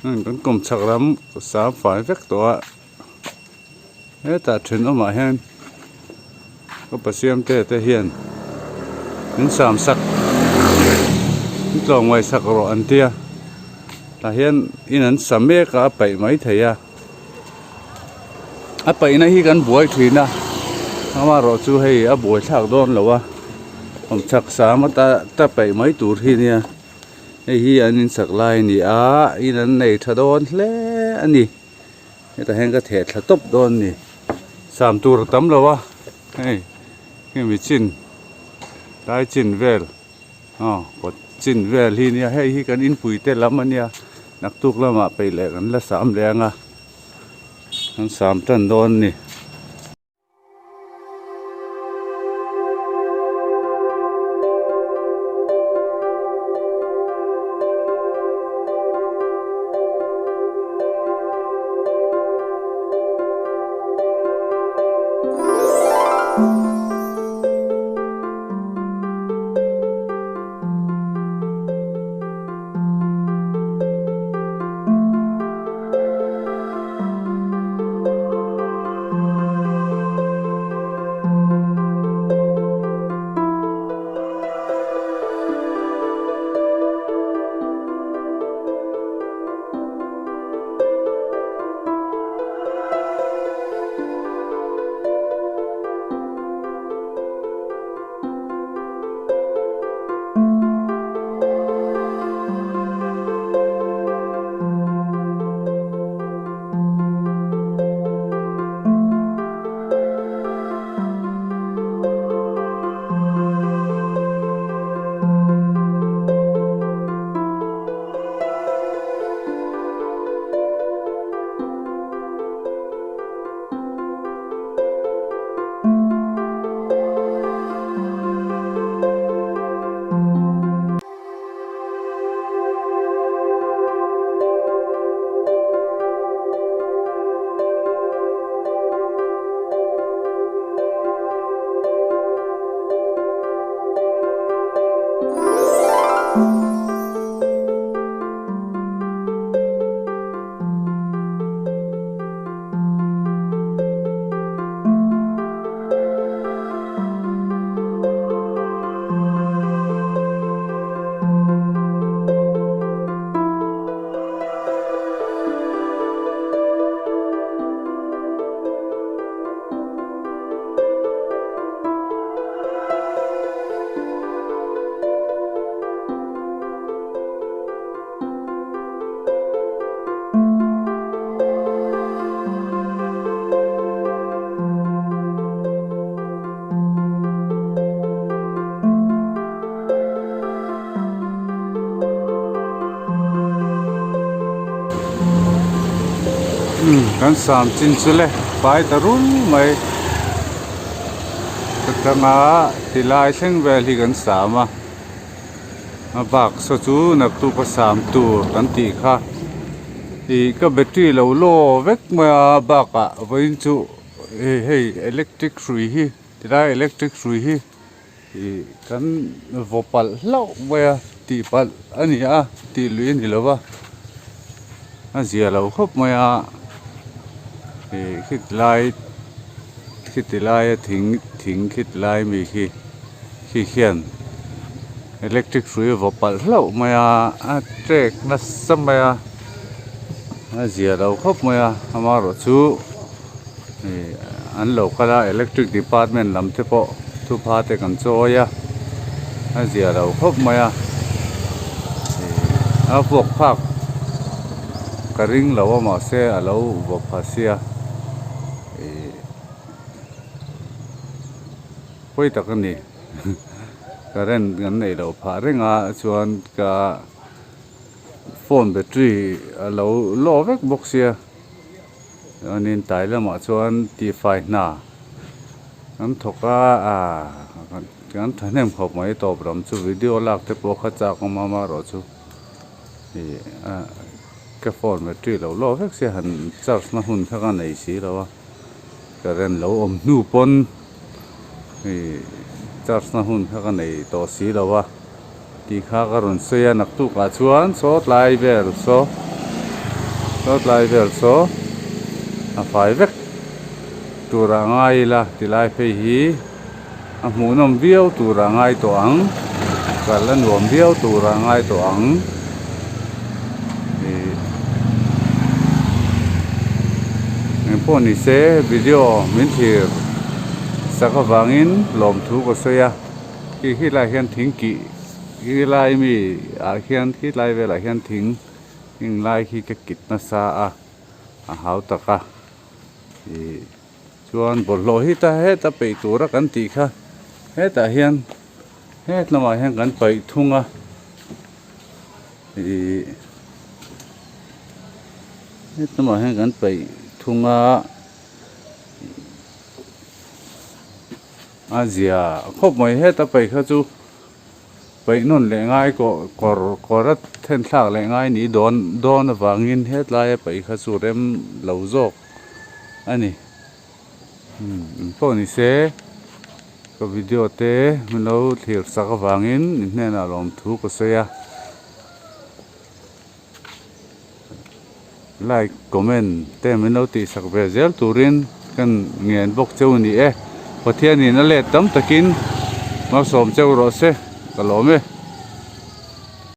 Heng kan kawmchhak lam sam fai vek tawh a hetah thenawmah hian ka pasiamte te hian min sam sak min tlawmngaih sak rawh an tia tah hian in an sa mek a a paih mai thei a a paihna hi kan buai thin a amaherawhchu hei a buaithlak dawn lo a kawmchhak sam ata ta paih mai tur hi nia. Hei hi an insak lai a ni a, in an nei tha dawn hle a ni. Hetah hian ka theh thla tawp dawn a ni. Sam tur a tam lo a, hei hemi chin lai chin vel aw kawt chin vel hi nia hei hi kan inpui te lam a nia naktuk lamah peih leh kan la sam leh ang a, kan sam tan dawn a ni. Kan sam chin chu le pai ta rul mai ka tanga tilai thleng vel hi kan sam a a bak saw chu naktuk a sam tur kan tih kha ih ka battery lo law vek mai a bakah vawiin chu hei electric hrui hi tilai electric hrui hi. Ih kan vaw palh hlauh mai a tih palh a ni a tih lui a ni lo va a zia lo khawp mai a ih khiti lai khiti laia thing thing khiti lai mi khi khi khian electric hrui a vaw palh hlauh mai a a trek nasa mai a a zia lo khawp mai a amaherawhchu. Ih an lo kal a electric department lam te pawh thupha te kan chawi a a zia lo khawp mai a ih a vuak phak ka ring lo a mahse a lo vaw pha sia ih pawi tak a ni current kan neih loh phah reng a chuan ka phone battery a lo law vek bawk sia. Chuanin tlai lamah chuan tihfai hna an thawk a ah kan thahnem khawp mai tawp lam chu video lak te pawh kha chak awm a amaherawhchu ih ah ka phone battery lo lawk vek se han charge na hun kha ka nei si lo a current lo awm hnu pawn ih charge na hun kha ka nei tawh si lo a. Tih kha ka rawn sawi a, naktukah chuan saw tlai vel saw Saw tlai vel saw a fai vek tur ah ngai ila tilai phei hi a hmuhnawm viau tur ah ngai tawh ang kal a nuam viau tur ah ngai tawh ang ih engpawh ni se video min thlir sak avangin lawmthu ka sawi a khi khilaiah hian thing kih khilai mi ah khian khilai velah hian thing heng lai khi ka kit nasa a a hau tak a ih chuan bawlhhlawh hi ta heta peih tura kan tih kha hetah hian het lamah hian kan paih thung a ih het lamah hian kan paih thung a a zia khawp mai heta paih kha chu. Paih nawn leh ngai kawh kawr kawr a then thlak leh ngai ni dawn dawn avangin hetlaia paih kha chu rem lo zawk a ni. Umm engpawh ni se ka video te min lo thlir sak avangin in hnenah lawmthu ka sawi a. Like comment te min lo tih sak ve zel turin kan ngen bawk cheu a ni e. Pathianin a let tam takin malsawm cheu rawh se ka lawm e.